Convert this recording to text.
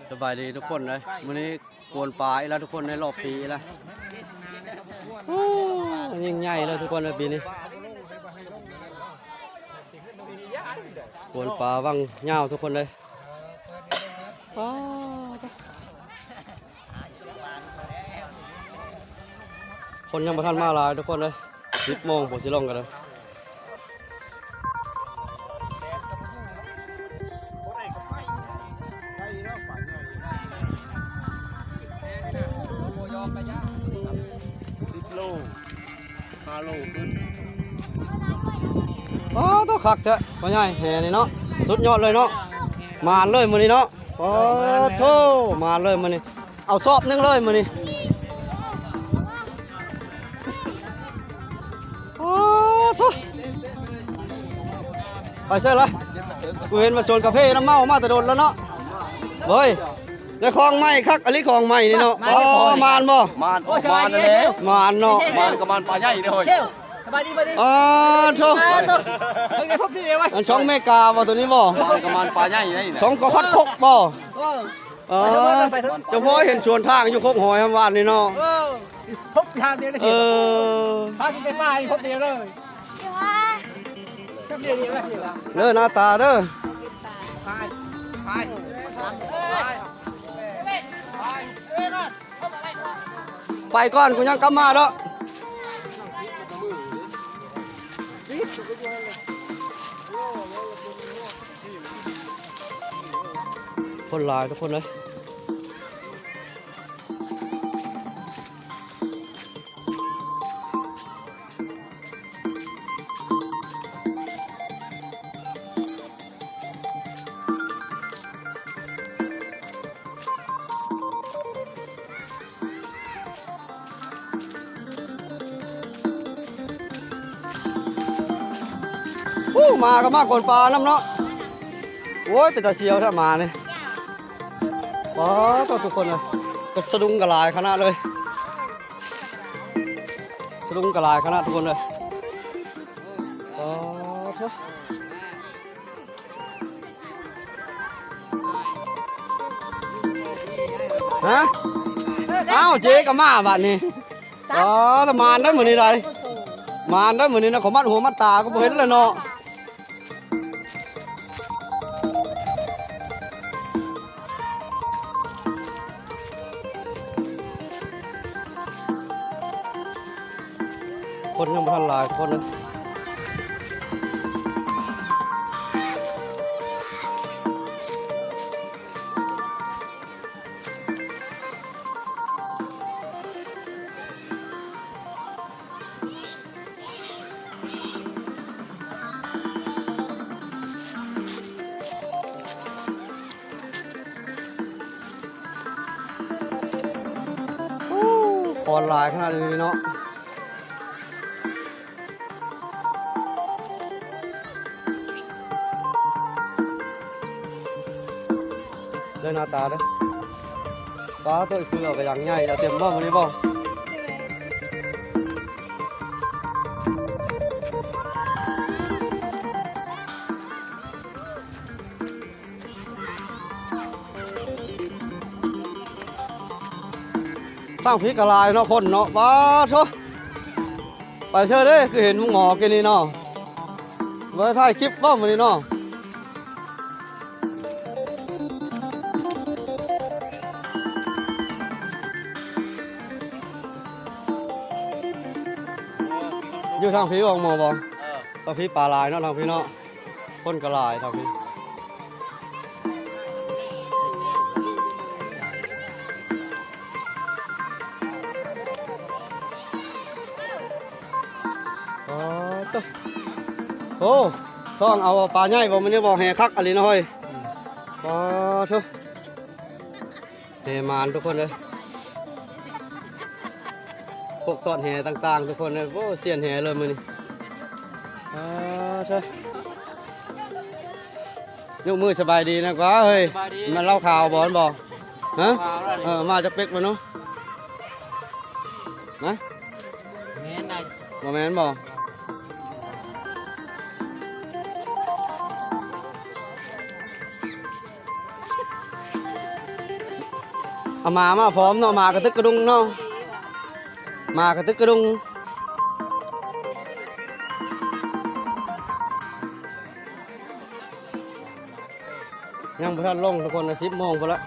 ສະບາຍດີທຸກຄົນເດີ ມື້ນີ້ກວນປາອີກແລ້ວທຸກຄົນ ໃນຮອບປີອີກແລ້ວ. ໂອ້ ຍິ່ງໃຫຍ່ເລີຍທຸກຄົນເດີ ປີນີ້ ກວນປາວັງຍາວທຸກຄົນເດີ. ປ້າ ຄົນຍັງບໍ່ທັນມາຫຼາຍທຸກຄົນເດີ ສິບໂມງພຸ້ນຊິລົງກັນເດີ. ສິບໂລ ຫ້າໂລຂຶ້ນ. ອໍ ໂຕຄັກແທ້ພໍ່ໃຫຍ່ ແຫ່ນີ້ເນາະ ສຸດຍອດເລີຍເນາະ. ໝານເລີຍມື້ນີ້ເນາະ. ອໍ ໂທ້ ໝານເລີຍມື້ນີ້ ເອົາສອບໜຶ່ງເລີຍມື້ນີ້. ອໍ ໂທ້ ໄປໃສລະ? ກູເຫັນວ່າສວນກາເຟນຳເມົາມາແຕ່ດົນແລ້ວເນາະ. ເຮີ້ຍ ໄດ້ຂອງໃໝ່ຄັກອີ່ຫຼີ ຂອງໃໝ່ນີ້ເນາະ. ມາ ອໍ ມານບໍ່? ມານ ໂອ້ຍ ມານແລ້ວ ມານເນາະ. ມານກໍມານປາໃຫຍ່ເດ້. ສະບາຍດີ ສະບາຍດີ. ອໍ ໂທ້ ເອີ ໂທ້ ເພິ່ນໄດ້ພົບດີເດ້ເວີຍ. ອັນຊ່ອງເມກາບໍ່ ໂຕນີ້ບໍ່? ມານກໍມານປາໃຫຍ່ໄດ໋. ຊ່ອງກໍຮອດຄົກບໍ່? ເອີ ເອີ ໄປເຖິງ ເຈົ້າພໍ່ເຫັນສວນທາງຢູ່ຄົກຫອຍຫຳຫວານນີ້ເນາະ. ເອີ ພົບທາງດຽວເລີຍ. ເອີ ພາກິນແຕ່ປານີ້ພົບດຽວເລີຍ. ເດີໜ້າຕາເດີ ໄປກ່ອນ ກູຍັງກັບມາເນາະ. ຄົນຫຼາຍທຸກຄົນເລີຍ. ໂອ້ ໝາກໍມາກວນປານຳເນາະ. ໂອ້ຍ ເປັນຕາສຽວແທ້ໝານີ້. ປາດໂທ້ ທຸກຄົນເອີຍ ກະສະດຸ້ງກະຫຼາຍຂະໜາດເລີຍ ສະດຸ້ງກະຫຼາຍຂະໜາດທຸກຄົນເອີຍ. ປາດໂທ້ ຮະ ອ້າວ ເຈກໍມາບາດນີ້. ອໍ ແຕ່ໝານໄດ໋ມື້ນີ້ໄດ໋ ໝານໄດ໋ມື້ນີ້ນະ. ເຂົາມັດຫູມັດຕາກໍບໍ່ເຫັນແລ້ວເນາະ. ຄົນຍັງບໍ່ທັນຫຼາຍຄົນເລີຍ. ໂອ້ ຄອນຫຼາຍຂະໜາດນີ້ເນາະ. ເດີໜ້າຕາເດີ ປາໂທ້ ຄືເອົາກະຢ່າງໃຫຍ່ ເອົາເຕັມບໍ່ມື້ນີ້ບໍ່? ທາງພີ້ກະຫຼາຍເນາະ ຄົນເນາະ ປາໂທ້. ໄປເຊີເດ້ ຄືເຫັນໝໍກິນນີ້ເນາະ. ບໍ່ໄດ້ຖ່າຍຄລິບບໍ່ມື້ນີ້ເນາະ? ຢູ່ທາງພີ້ບໍ່ໝໍບໍ່? ເອີ ທາງພີ້ປາຫຼາຍເນາະ ທາງພີ້ເນາະ. ຄົນກໍຫຼາຍເທົ່າພີ້. ອໍ ໂຕ ໂອ້ ຕ້ອງເອົາປາໃຫຍ່ບໍ່? ມັນຍັງບໍ່ແຫ່ຄັກອີ່ຫຼີເນາະເຮີ້ຍ. ອືມ ອໍ ໂທ້ ແຫ່ໝານທຸກຄົນເອີຍ. ພວກທອດແຫ່ຕ່າງໆ ທຸກຄົນເອີຍ. ໂອ້ ຊຽນແຫ່ເລີຍມື້ນີ້. ອາ ເທີ ຍົກມືສະບາຍດີນະກວ່າເຮີ້ຍ. ສະບາຍດີ. ແມ່ນເຫຼົ້າຂາວບໍ່? ແມ່ນບໍ່? ຮະ? ຂາວແລ້ວນີ້. ເອີ ມາຈັກເປັກບໍ່ເນາະ? ນະ? ແມ່ນໄດ໋. ບໍ່ແມ່ນບໍ່? ໂ ເອົາໝາມາພ້ອມເນາະ ໝາກະຕຶກກະດຸງເນາະ ໝາກະຕຶກກະດຸງ ຍັງບໍ່ທັນລົງທຸກຄົນ ສິບໂມງພຸ້ນລະ.